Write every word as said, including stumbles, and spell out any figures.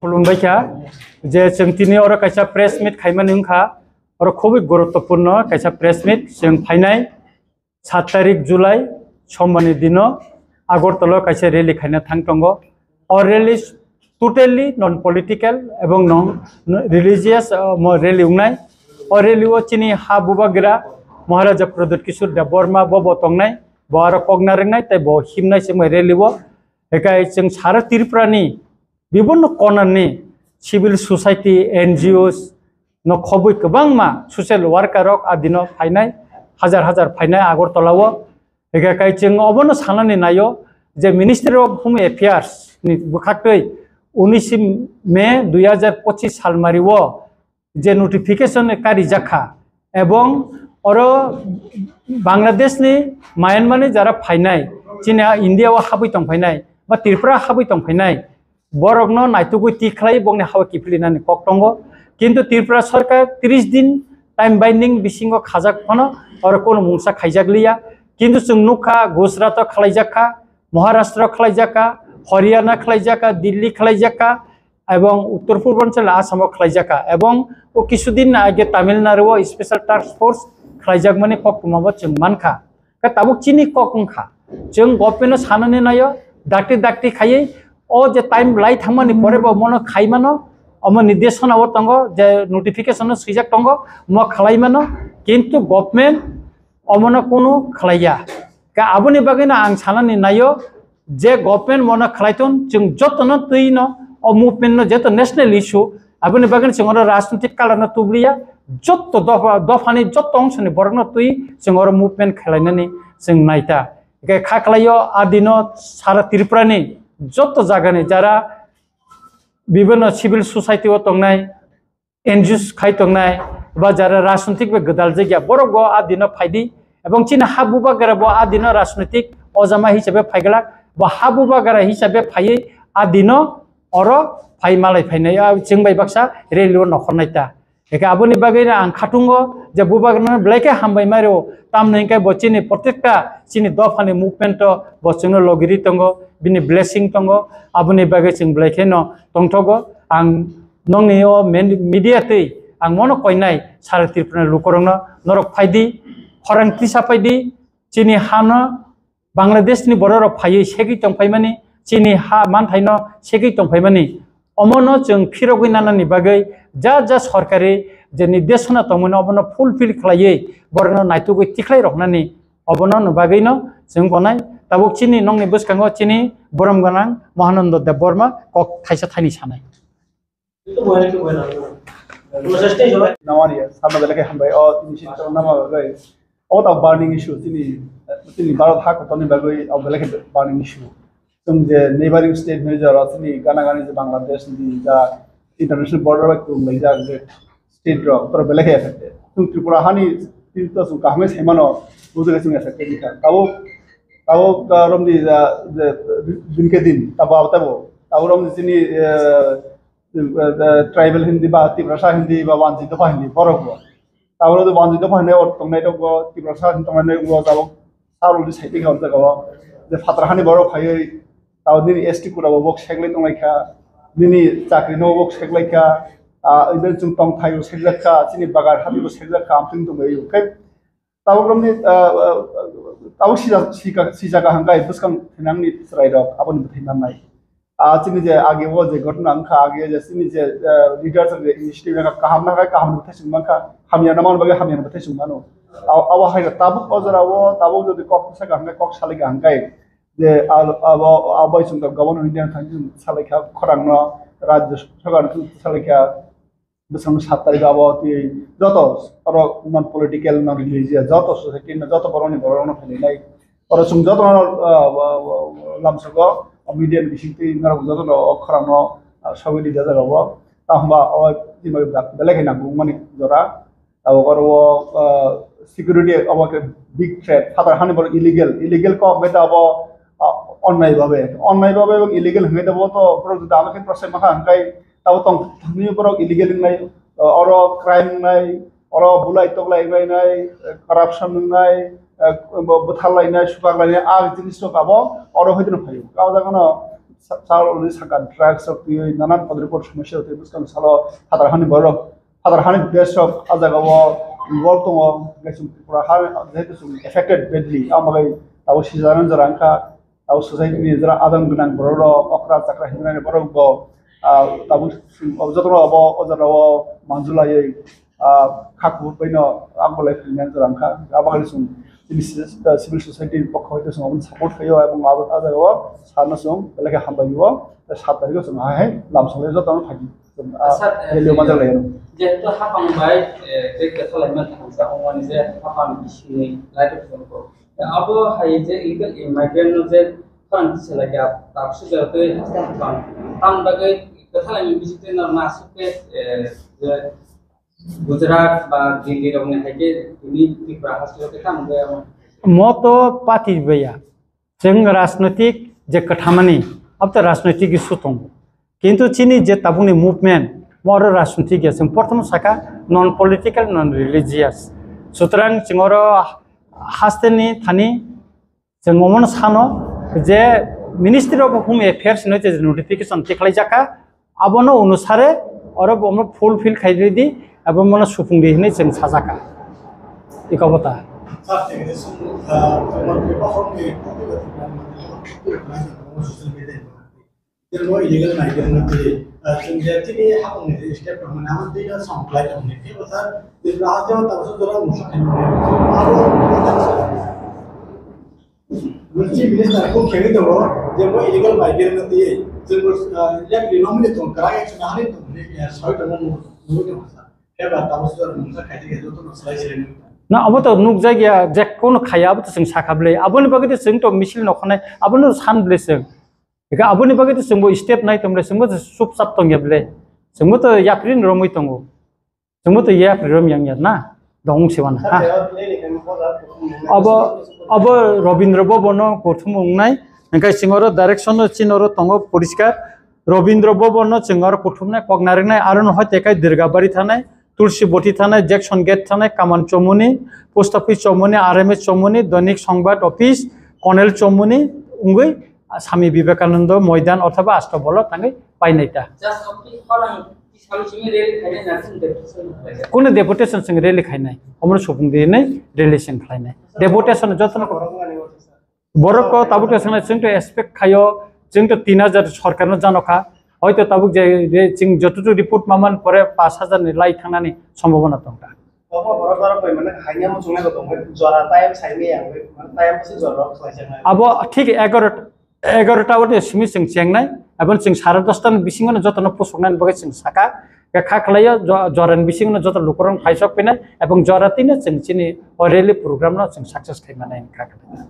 Khulumbai kha je chwng tini oro kaisa press meet khaimani wngkha, oro khubui guruttopurno kaisa press meet chwng phainai sat tarik July Sombarni dino Agartala kaisa rally khaina thang tongo. O rally totally non political ebong non religious, uh, mo rally wngnai. O rally o chini ha bubagra Maharaja Pradyut Kishore Debbarma bo bo tongnai, bo aro kok narwknai tei bo himnai se rally o. Hekai chwng sara Tripura ni bibinno konani civil society, N G Os no khobwi kwbangma social worker rok a dino phainai, hajar hajar phainai Agartala o. Hekai chwng obono sanani naio je Ministry of Home Affairs ni bwkhaktwi unis May dui hajar pochis salmari o je notification karijak kha, ebong oro Bangladesh ni, Myanmar ni jara phainai, chini a India o habwi tong phainai ba Tripura habwi tong phainai, borokno naitugwi tikhlai bokni hao kiphilinani kok tongo. Kintu Tripura sarkar tris din time binding bisingo khajak phano oro kono mungsa khaijak liya. Kintu chwng nukha Gujarat o khlaijak kha, Maharashtra o khlaijak kha, Haryana khlaijak kha, Delhi khlaijak kha, ebong Uttor Purbanchal Assam o khlaijak kha, ebong o kisudin age Tamil Nadu o special task force khlaijakmani koktwma bo chwng mankha. Khe tabuk chini kok wngkha, chwng government no sanani naio, dakti dakti khaiwi o je time lai thangmani pore bo mono khaimano, omo nirdeshona o tongo je notification no swijak tongo, mo khlaimano, kintu government omono kunu khlaiya. Khe aboni bagwino ang sanani naio je government mono khlaiton, chwng jotono twino o movement no jeto national issue, aboni bagwino chwng oro rajnitik color no tubliya, jotto dopha, dophani jotto ongsoni borokno twi chwng oro movement khlainani chwng naita. Khe kha khlaio a dino sara Tripura ni jotto jagani jara bibinno civil society o tongnai, N G Os khai tongnai, ba jara rajnitik bai gwdal jagya, borok bo a dino phaidi, ebong chini ha bubagra bo a dino rajnitik ojama hisabe phaiglak, bo ha bubagra hisabe phaiwi a dino oro phai malai phainai, a chwng bai baksa rally o nokhornai ta. Eke aboni bagwi no ang khatungo je bubagrano belai khe hambai mario, tamni hwnkhe bo chini protekta chini dophani movement o bo chwngno logiri tongo, bini blessing tongo, aboni bagwi chwng belai kheno tongthogo. Ang nokni o men-, media twi ang mono koinai sara Tripura ni lukurokno, norok phaidi, khorang tisa phaidi, chini hano Bangladesh ni borok rok phaiwi segwi tongphaimani, chini ha manthaino segwi tongphaimani, omono chwng phirogwi nanani bagwi ja ja sorkari je nirdeshona tongmani obono fulfill khlaiwi borokno naitugwi tikhlai roknani obono no bagwino chwng konai. Tabuk chini nokni bwskango chini borom gwnang Mahananda Debbarma kok thaisa thaini sanai. Namani, sama belai khe hambai, o tini sini tong nama bagwi. O ta burning issue, tini, tini Bharat ha kotorni bagwi, o belai khe burning issue. Chwng je neighboring state ni jora, tini gana gani je Bangladesh ni ja international border bai kwrwng lai jak je state rok, kotor belai khe affected. Chwng Tripura hani tini to chwng kaham khe sai mano, bujui khe chwng affected ni kha. Tabuk, tabuk, ah, romni ja, je, din khe din, tabo, tabo, tabo romni chini, eh, eh, tribal Hindi ba Tiprasa Hindi ba Wanjit Dopha Hindi borok bo. Tabuk do Wanjit Dopha Hindi o tongnai rok bo, Tiprasa Hindi tongnai rok bo, tabuk sarul di saitwi kha o jaga o. Je phatar hani borok phaiwi, tabuk nini S T kura bo bok seglai tonglai kha, nini chakri no bok seglai kha, ah, even chwng tong thai bo segjak kha, chini bagar hati bo segjak kha, amtwng tongwi o. Khe tabuk romni, ah, ah, tabuk sija-, sika-, sijak kaham khe bwskang thinangni chwrairok aboni bwthai mannai. Ah, chini je age o je ghotona wngkha, age je chini je, ah, leaders je initiative wngkha, kaham na khai kaham ni bwthai chwng mankha, hamya na man bagwi hamya ni bwthai chwng mano. Abo, abo hai tabuk o jora o, tabuk jodi kok bwsa kaham khe, kok salai kaham khe, je abo, abo, abo chwng governor India thang chwng salai kha, khorang no, rajya sarkar no chwng salai kha. Bwskango sat tarik abo twi joto oro non political, non religious, joto society no, joto borok ni borok no phainai. Oro chwng joto no, ah, ah, ah, lamsogo, media ni bising twi norok joto no o khorang no, ah, sogwi di jajak abo. Tamo hwnba o tini belai khe nangkukmani jora. Abo oro o, ah, security abo khe big threat. Phatar hani borok illegal, illegal kok hwnkhe abo, ah, onnai babe, onnai babe ebong illegal hwnkhe abo to borok juda ano khe prosai mankha hwnkhe Tabo tong thangni borok illegal wngnai, oro crime wngnai, oro bulai toklai wngnai, corruption wngnai, bwthar lainai, supak lainai, a jinis rok abo oro hoi phano phaio. Kabo jaga no sa-, salo ni sakha drugs rok twiwi nanan kodrikor somosya rok twiwi bwskang salo phatar hani borok, phatar hani desh rok a jaga o involve tongo, hwnkhe chwng Tripura ha jehetu chwng affected badly, amo bagwi tabuk sijaknani jora wngkha. Tabuk society ni jora adon gwnang borok rok, okra chakra hinwi borok bo, ah, tabuk chwng jotono abo o jora o manjulaiwi ah, kha kubui baino ang bo lai philnani jora wngkha. Abo hai chwng chini si-, ah, civil society ni pokho hai chwng abono support khaio, ebong abo ah jaga o sarno chwng belai khe hambai o, tei sat tarikh o chwng hai hai lam songwi jotono phaidi. Chwng, ah, Sir, eh, rally o manjak lai ano. Jehetu hapang bai, eh, tei kwtha laima thansa wngmani je hapang bisingni light of the world. Abo hai je illegal immigrant no je khorang tisa lai kha, tabuk se jaga tei hapang, tamni bagwi kwtha laima bising tei norok aswk khe, eh, je Gujarat ba Delhi rokni hai khe tini Tripura haste o khe tamo khe amo. Mo to party baya. Chwng rajnoitik je kwthamani, abo to rajnoitik issue tongo. Kintu chini je tabukni movement, mo oro rajnoitik ya, chwng prothom saka non political, non religious. Sutrang chwng oro hasteni thani Chwng omono sano je Ministry of Home Affairs hinwi je notification tikhlai jaka, abono onusare oro bo omo fulfill khai ridi, abo mono supung di hinwi chwng sajaka. Iko bota. Tei bo illegal migrant no twi, ah, chwng je tini hapung ni step rok mane abo twi no samung khlai tong ni. Tei bo sir, Tripura haste o tabuk jora mungsa khaimani. Abo Chief Minister kok khegwi tongo je bo illegal migrant no twi chwng bo, ah, yak ni nomni tong kra yak chwng hani tong ni, ah, soi tong no nugwi tongo sir. Tei bo tabuk jora mungsa khai tei joto no slai slai nugwi tongo. Na abo to nukjak ya, je kono khaya abo to chwng sakha bwle. Aboni bagwi to chwng to misil no khonai, abono san bwle chwng. Eka aboni bagwi to chwngbo step nai tongmle, chwngbo to chupchap tongya bwle. Chwngbo to yapri romwi tongo. Chwngbo to yapri rom yang ya na. Dong se wana, ha. Abo, abo Robindra Bhavan no kuthum wngnai. Hingkai chwng oro direction no chin oro tongo poriskar. Robindra Bhavan no chwng oro kuthumnai, kok naringnai, aro no hoite kai Durgabari thanai. Tulsi Boti thanai, Jackson Gate thanai, Kaman Chomoni, Post Office Chomoni, R M S Chomoni, Doinik Songbad Office, Konel Chomoni, wngwi Swami Vivekananda Moidan othoba Astabolo thangwi painai ta. Just office khorang tisani simi rally khainai na chwng deputation khlaijak. Kunu deputation chwng rally khainai, omono supung dinai rally chwng khlainai. Deputation jotono Borok ko tabuk to sangnai, chwng to expect khayo, chwng to tin hajar sorkar no jano kha. Hoito tabuk je, je chwng joto to report maman pore pash hajar ni lai thangnani sombhabona tongkha. Obo borok borok bai mane haina mo chungnai ko tongwi, jora time saimaya, mane time se jora rok khlai jaknai. Abo thik egaroh, egaroh ta ode simi chwng chengnai, ebong chwng sare dosta ni bisingo no joto no pusuknani bagwi chwng saka, kha khlaio, jo-, jora ni bisingo no joto lukurok phaisok phinai, ebong jora twi no chwng chini o rally program no chwng success khai manai kha khlai.